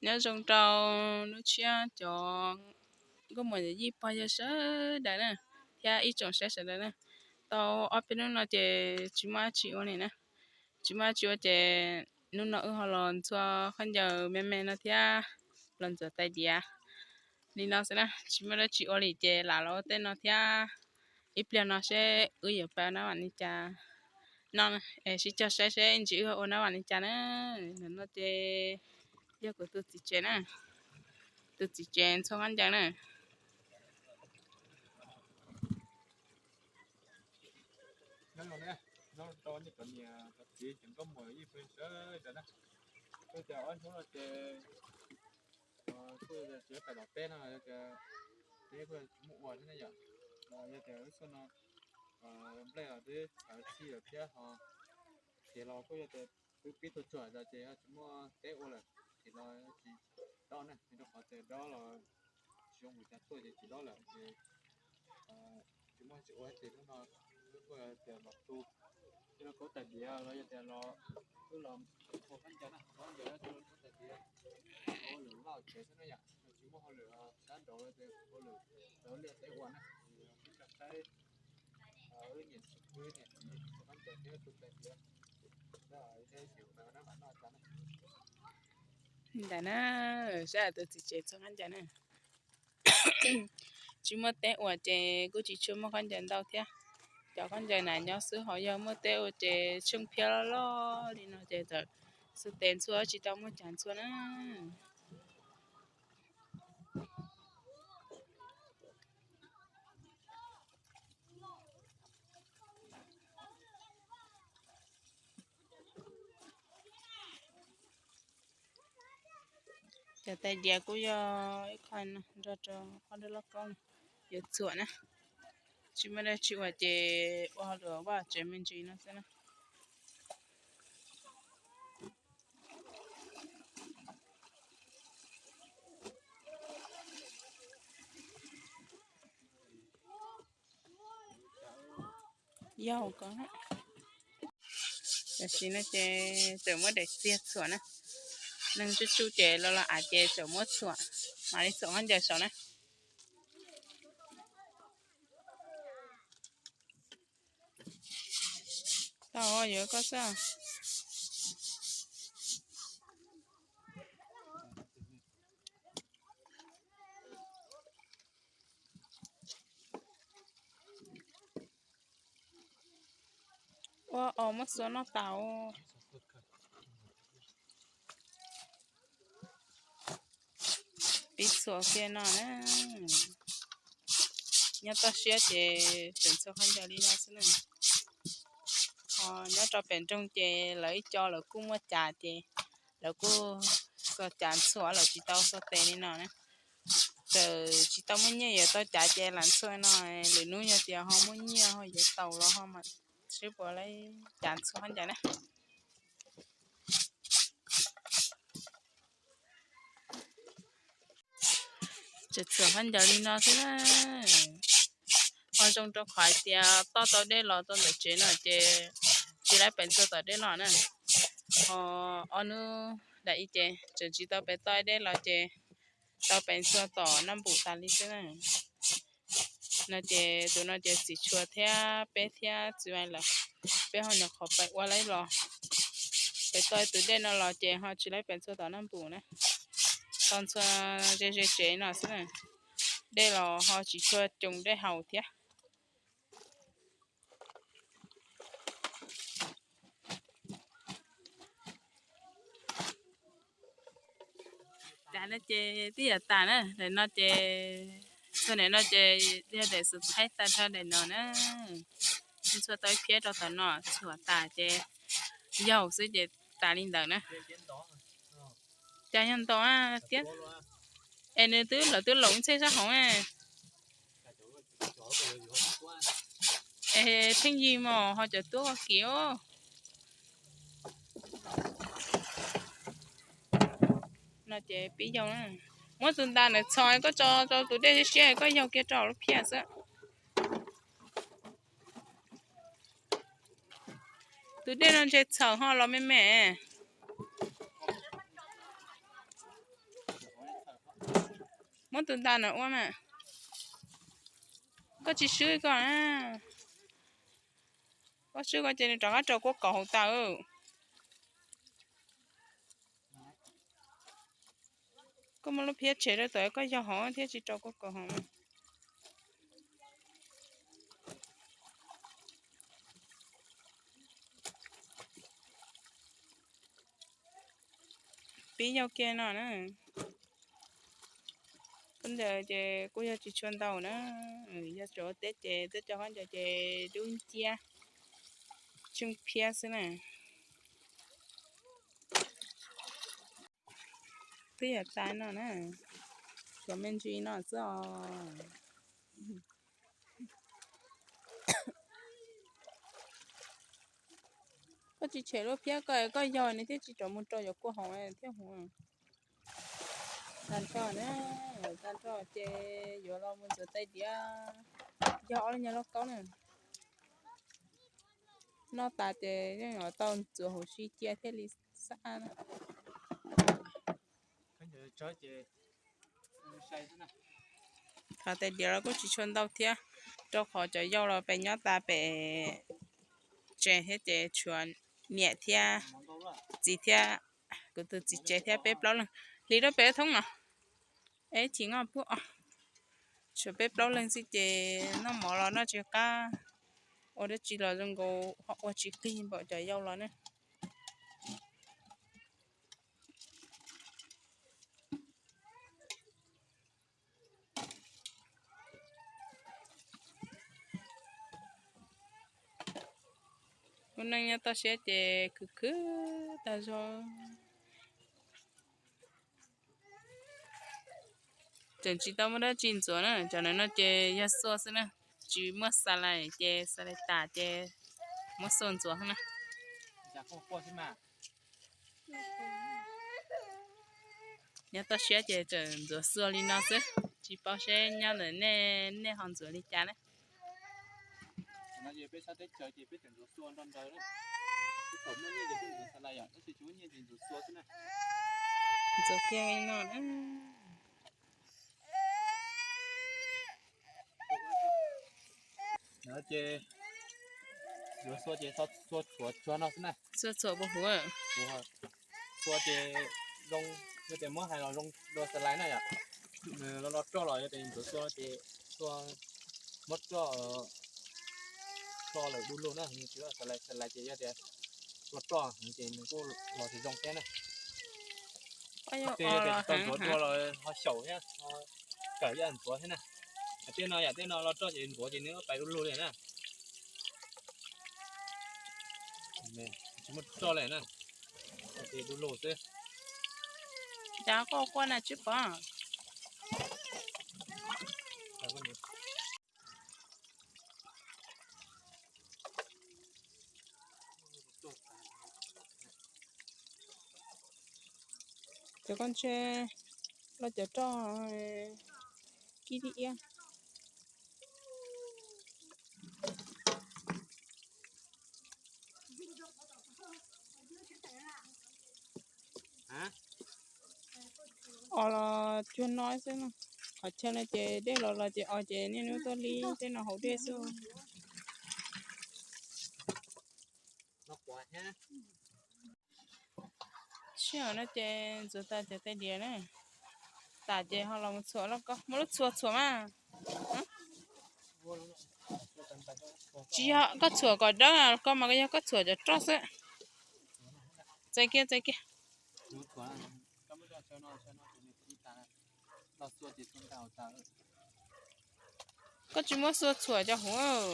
Nyob zoo rau hnub tshiab cov nkauj muam yawm yij pog yawg sawv daws na, thiab ib tsoom saib sawv daws na. Tau ob peb hnub no ces tsis muaj dab tsi ua li na. Tsis muaj dab tsi ua ces hnub no wb ho los ntxhua khaub ncaws me me no thiab los ntxuav tais diav li no xwb na. Tsis muaj dab tsi ua li ces lam los ua tej no thiab. Ib pliag no seb wb yuav pab nab vam li cas no, es sib cog saib seb ntsis wb ua nab vam li cas na. Ntawm no ces yog kuv tus txiv tsev na, tus txiv tsev ntxhua khaub ncaws na. Cov niam cov txiv cov nkauj muam yij pog sawv daws na, kuj tias ob hnub no ces kuj tsis pais tom teb no yog tias teb kuj tsis muaj ua thiab na yom. Yog tias wb xub no nplej los twb txhawv txhij lawm thiab ho, ces los kuj yog tias twb pib tuaj tsuag tas ces tsis muaj teb ua lawm ces los tsis dob na, rau qhov tias dob los tsis zoo mus cas tuaj ces tsis dob lawm ces tsis muaj tsis ua ces hnub no wb kuj tias los tu, los kaub tais diav los yog tias los wb los ua khaub ncaws na, khaub ncaws no tu kaub tais diav, ua lwm vaj tsev xwb na yom, tsis muaj hauj lwm sab nraud tias ua lwm lawv liaj teb ua na, wb tsis saib, wb niam txiv, wb niam txiv ua khaub ncaws thiab tu tais diav. Ntawm na, saib tus txiv tsev ntxhua khaub ncaws na. Tsis muaj teb ua ces kuj tsis tshua muaj khaub ncaws ntau thiab. Cov khaub ncaws na nyob xwb ho yog muaj teb ua ces tsheej phiab loj loj li no ces txawm xuas tes ntxhua tsis tau muaj cav ntxhua na. Cov tais diav kuj yog ib qho nrog rau qhov dab loj koob yuav txhuam na. Tsis muaj dab tsi ua ces ua hauj lwm vaj tsev me ntsis no xwb na. Yog ko, tam sim no ces tseem muab daim txiag txhuam na. Neeg tsuj tsuj ces los los av ces tseem muab txhuam, mam li txhuam khaub ncaws saum na. Tau yuav koj xwb. Ua os, muab xuas noj tas. Pib txhuam kiag no na. Nyob toj siab ces tseem ntxhua khaub ncaws li no xwb na. Ho nyob rau pem nroog ces lawv ib co lawv kuj muaj cav ces lawv kuj xuas cav ntxhua, lawv tsis tau xuas tes li no na. Txawm tsis tau muaj nyiaj yuav tau cav ces lam ntxhua no, lwm hnub yog tias ho muaj nyiaj ho yuav tau los ho mam sib puas lawv cav ntxhua khaub ncaws na. Tseem txhuam khaub ncaws li no xwb na. Ho zoo rau qhov hais tias toj tau dej los tau ntawm tsev no ces tsis laib pem ntxhua tom dej los na. Ho ob hnub dam i ces tseem tsis tau pem toj dej los ces tau pem ntxhua tom naj npum tas li xwb na. No ces tus no ces txiv tshua thiab peb thiab txiv vais lawm, peb ho nyuam qhuav pem ua laib los, pem toj tus dej no los ces ho tsis laib pem ntxhua tom naj npum na. Tau ntxhua ze ze tsev no xwb na. Dej los ho tsis tshua coo dej haus thiab. Cas no ces twb yuav tas na, daim no ces, txhua daim no ces yog daim xus thaib tag nrho daim no na. Txhua tau ib phiab rau tom no, txhuam tas ces yaug xwb ces tas li ntawd na. Cas yog ntau thiab. Es nws twb lawv twb loos ib txhej sab hauv. Es pheej yig mos ho cov tuab ua kiv os. No ces pib yaug na. Muab tus ntas ntawd txhos koj tso rau tus dej siab siab koj yaug kiag rau lub phiaj xwb. Tus dej no ntshe txhaws ho los me me. Muab tus ntas no ua mas. Koj tsis swb koj na. Koj swb koj ces nws rov qab rau kua kaus hauv tas. Koj muab lub phiab tshem rau tom koj yog hov thiab tsis rau kua kaus hov. Pib yau kiag no na. Khaub ncaws ces kuj yog tsis tshua ntau na. Yog tseem ua teb ces twb cov khaub ncaws ces dub nciab, tsheej phiab xwb na. Twb yam tas no na, tshuav me ntsis no xwb os. Koj tsis tshem lub phiab koj, koj yog nws thiaj tsis rov mus rau cov kua hauv thiab hu. Tag nrho na, tag nrho ces yuav los mus ntxuav tais diav, yog ob lub nyuag lauj kaub na. Noj tas ces yeej yuav tau ntxuav hauv si cia thiaj li xab na. Qhov tais diav los kuj tsis tshua ntau thiab, rau qhov cov yau los pem nyob tas pem tsev thiab ces tshuav niam thiab txiv thiab kuv tus txiv tsev thiab peb plaub leeg hliv rau pem thoob no. Eb, chim noj pub os. Tshuav peb plaub leeg xwb ces noj mov los noj tsis qab, ua dab tsi los zoo nkaus ho ua tsis qig npaum cov yau los na. Lub neej nyob toj siab ces khwv khwv tag zog. Tseem tsis tau muaj dab tsi ntxuav na, cov no ces yog xuaj xwb na, tsis muaj xa lais ces xa lais tas ces muab xuaj ntxuav na. Nyob toj siab ces tseem ntxuav xuaj li no xwb, tsis paub seb nyob ntawm nej, nej ho ntxuav li cas na. Ntxuav kiag no na. Ces yuav xuaj ces xuaj txhuam tsuag no xwb na. Xuaj txhuam puas huv? Xuaj ces zoo, yog tias muab hais los zoo dua xa lais na yom. Nws los los roj los yog tias ntxuav xuaj ces xuaj muab roj, roj lawm du lug na, nws tsis xa lais, xa lais ces yog tias xuaj roj ces nws kuj los tsis zoo thiab na. Ces yog tias tsis tau ntxuav dua los ho xyaum thiab, kawm yam ntxuav thiab na. Tej no yam tej no los roj ces ntxuav ces nws pais du lug li na. Tsis muaj roj li na, ces du lug xwb. Cas quaj quaj na tsis pom. Cov koj ntshe los cov roj kib tib iab. Os los cuag no xwb na. Qhov chaw no ces dej los los ces os ces niaj hnub tuaj li tej no hauv dej xwb. Sij hawm no ces ntxuav tas cov tais diav na, tas ces ho los mus txhuam lauj kaub, muab lub txhua txhuam mas. Tsis yog koj txhuam kom dawb, koj mas yog koj txhuam cov roj xwb. Txais kiag, txais kiag. Koj tsis muab xuas txhuam cov huv.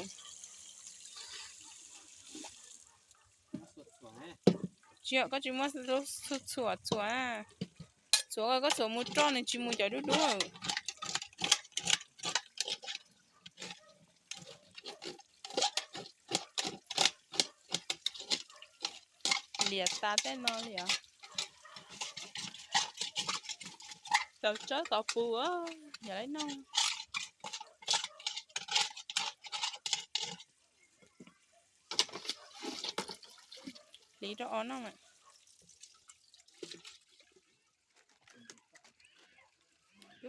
Tsis yog, koj tsis muab lub txhuam txhuam. Txhuam koj txhuam mus roj nws tsis mus cov dub dub. Liam tas tej no li os. Tau tsawb tau pus, yog lawv noj. Hliv rau os noj mas.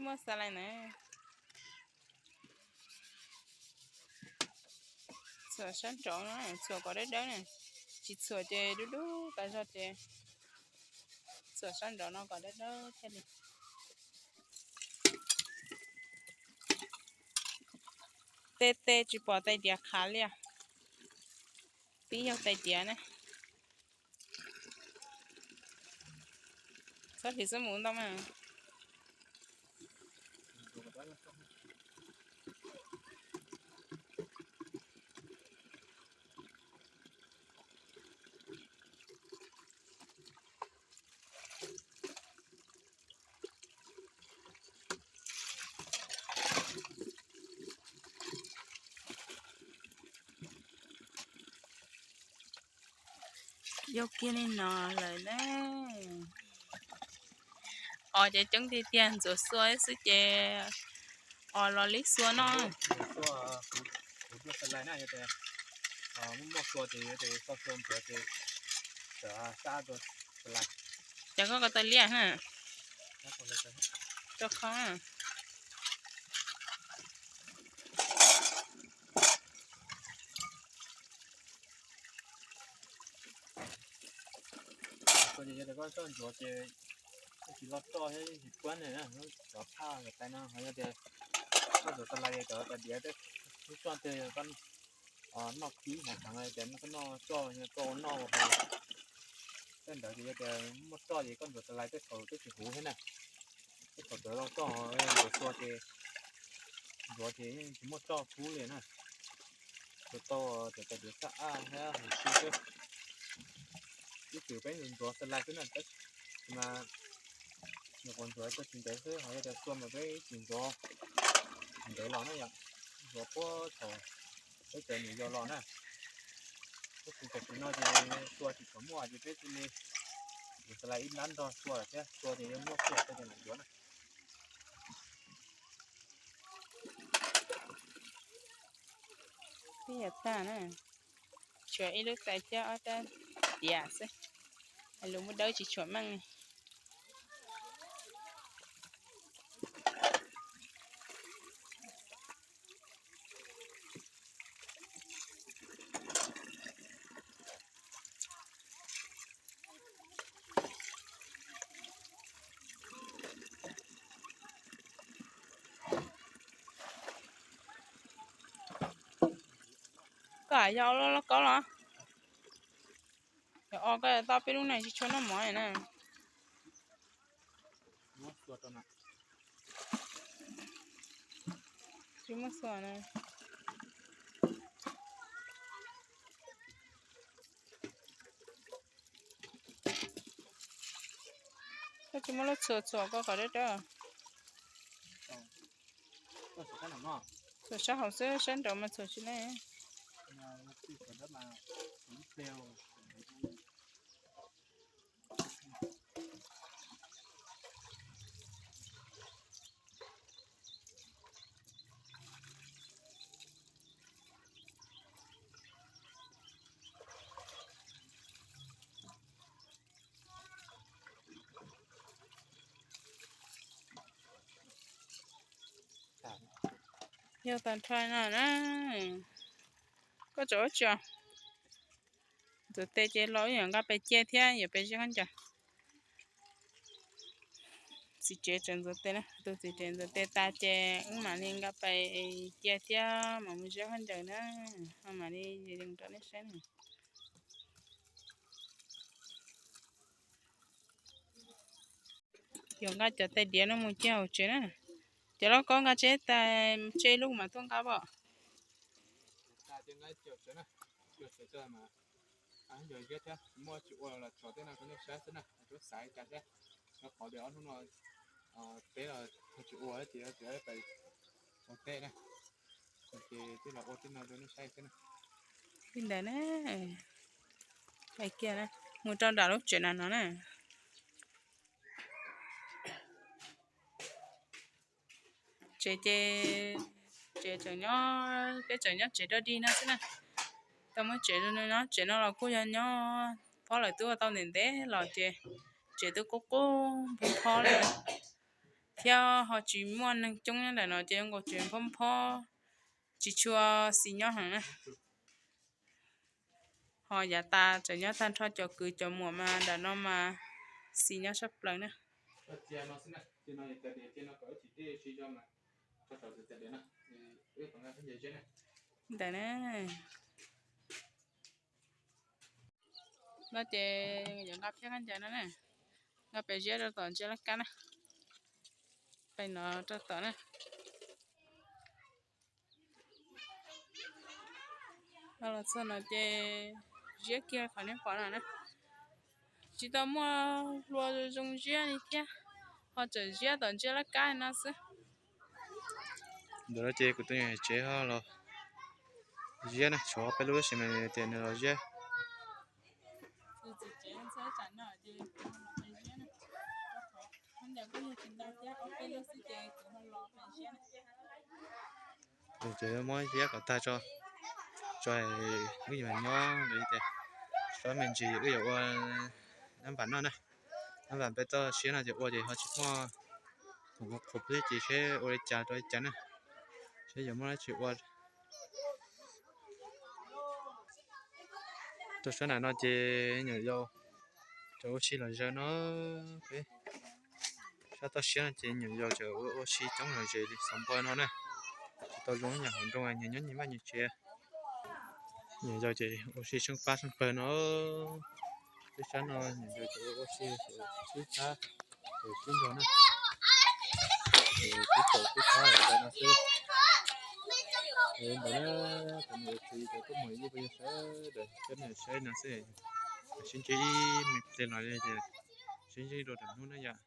Muaj xas lais na. Txhuam sab nraud no, txhuam kom dawb dawb na. Tsis txhuam ces dub dub tas zog ces txhuam sab nraud no kom dawb dawb thiaj li. Tej tej tsis pom tais diav qhav li. Twb yog tais diav na. Txhob hliv xub mus ntau mas. Yog kiag li no lawm ne. Os ces coob tiag tiag, ntxuav xua xwb ces os los li xua no. Muaj xua ces cov koj ko taw liaj ha. Rau kho. Koj ntsuav ces tsis loj roj thiab tsis puab ne, cov phaj cov tais no ho yog tias koj ntsuav tas lais cov tais diav tej lub roj tej koj noj khib heev heev ces koj noj roj koj ua noj ua haus tej ntawd ces yog tias muaj roj ces koj ntsuav tas lais tej thaum twb tsis huv thiab na. Tej thaum tawv loj roj ntsuav xua ces ntsuav ces yeej tsis muaj roj kub li na. Ntsuav tau cov tais diav sab aj thiab huv si xwb. Ib txwm peb ntsuav tas lais xwb na, tab sis mas nyuam qhuav ntsuav tau tsis ntev xwb, ho yog tias xua mas peb tsis ntsuav ntev los na yom, ntsuav puag thaum peb cov nyuam yau los na. Tab sis tam sim no ces xua tsis tshua muaj ces peb cia li ntsuav tas lais ib lab nrog xua lawm thiab, xua ces yuav muaj xua tej ces mam ntsuav na. Twb yog tag na, tshuav ib lub tais thiab ob rab diav xwb, lus muaj dawb tsis tshuav meej. Koj yog loj loj kaub los? Yog o koj tau peb lub neej tsis tshua noj mov na. Tsis muaj xua na. Koj tsis muaj lub txhuam txhuam koj kom dawb dawb. Txhuam sab hauv xwb, sab nraud mas txhuam tsis leej. Yog tag nrho no na, koj tseem ua tsi? Ntxuav tes ces los wb yuav nqa pais cia thiab yuav pais ziab khaub ncaws. Txiv tsev tseem ntxuav tes na, tus txiv tsev ntxuav tes tas ces wb mam li nqa pais cia thiab mam mus ziab khaub ncaws na, ho mam li yees rau nej saib na. Yuav nqa cov tais diav no mus cia hauv tsev na. Cov lauj kaub nqa tseb tas tseb lub mas tuaj nqa pom. Muaj tsis ua los tso tej no rau nej saib xwb na, rov xav cas thiab. Rau qhov tias ob hnub no teb los tsis ua ces pais ua teb na, ces twb los ua tej no rau nej saib xwb na. Li ntawd na, hais kiag na, mus rau nram lub tsev na no na. Tsev ces, tsev tseem nyob, peb tseem nyob tsev dog dig no xwb na. Tau muab tsev no, tsev no los kuj yog nyob phob lawm, twb ua tau ntev ntev los ces tsev twb qub qub npog phob lawm. thiab ho tsis muaj neeg coob nyob ntawm no ces zoo nkaus tseem nphob nphob, tsis tshua xis nyob heev na. Ho yav tas tseem nyob tag nrho cov kwv cov muam mas ntawm no mas xis nyob sab plaws na. Ntawm na, no ces yuav nqa phiab khaub ncaws no na, nqa pem ziab rau tom ntsia laj kab na, pem no rau tom na. Los txog no ces ziab kiag qhov nej pom no na, tsis tau muaj hlua zoo ziab li thiab, ho tseem ziab tom ntsia laj kab no xwb. Ntawm no ces kuv tus niam tsev ho los ziab na, tshuav peb lub tab sis mas tias nws los ziab. Ces muab ziab kom tag tso, tso wb yuav nyob ntawd ces, sab me ntsis wb yuav ua nab npam noj na. Nab npam peb txoj siab no ces ua ces ho tsis muaj khoom ua qhuav plig ces seb ua li cas rau li cas na, seb yuav muaj dab tsi ua. Rau sab nram no ces nyuam yaus cov ua si los zaws no, peb sab toj siab no ces nyuam yaus cov ua si coob los zaws li xov npua no na. Tsis tau zoo nyuam hauv nroog, nyias nyob nyias vaj nyias tsev. Nyuam yaus ces ua si tsheej pab tsheej pawg no. Peb sab no nyuam yaus ces ua si sib pab, sib nrog na, sib caum sib pab no xwb. Ntawd na, cov niam txiv cov phooj ywg peb sawv daws cov niam saib no xwb, sib ntsib ib me pliag los li ces sib ntsib rau tom hnub na yom.